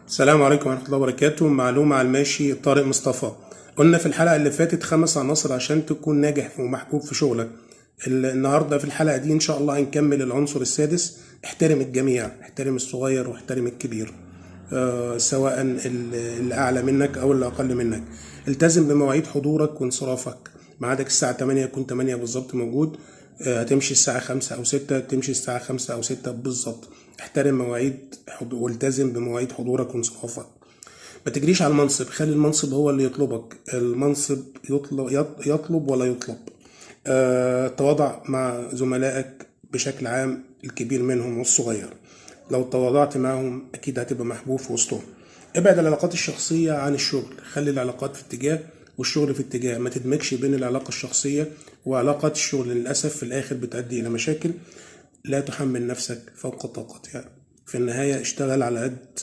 السلام عليكم ورحمة الله وبركاته. معلومة على الماشي، طارق مصطفى. قلنا في الحلقة اللي فاتت 5 عناصر عشان تكون ناجح ومحبوب في شغلك. النهاردة في الحلقة دي إن شاء الله هنكمل العنصر السادس: احترم الجميع، احترم الصغير واحترم الكبير، سواء اللي أعلى منك أو اللي أقل منك. التزم بمواعيد حضورك وانصرافك. ميعادك الساعة 8 يكون 8 بالظبط موجود. هتمشي الساعة 5 أو 6، تمشي الساعة 5 أو 6 بالظبط. احترم مواعيد والتزم بمواعيد حضورك وانصرافك. ما تجريش على المنصب، خلي المنصب هو اللي يطلبك. المنصب يطلب ولا يطلب. تواضع مع زملائك بشكل عام، الكبير منهم والصغير. لو تواضعت معهم أكيد هتبقى محبوب في وسطهم. ابعد العلاقات الشخصية عن الشغل، خلي العلاقات في اتجاه والشغل في اتجاه. ما تدمجش بين العلاقة الشخصية وعلاقات الشغل، للأسف في الآخر بتؤدي إلى مشاكل. لا تحمل نفسك فوق طاقتها. في النهاية اشتغل على قد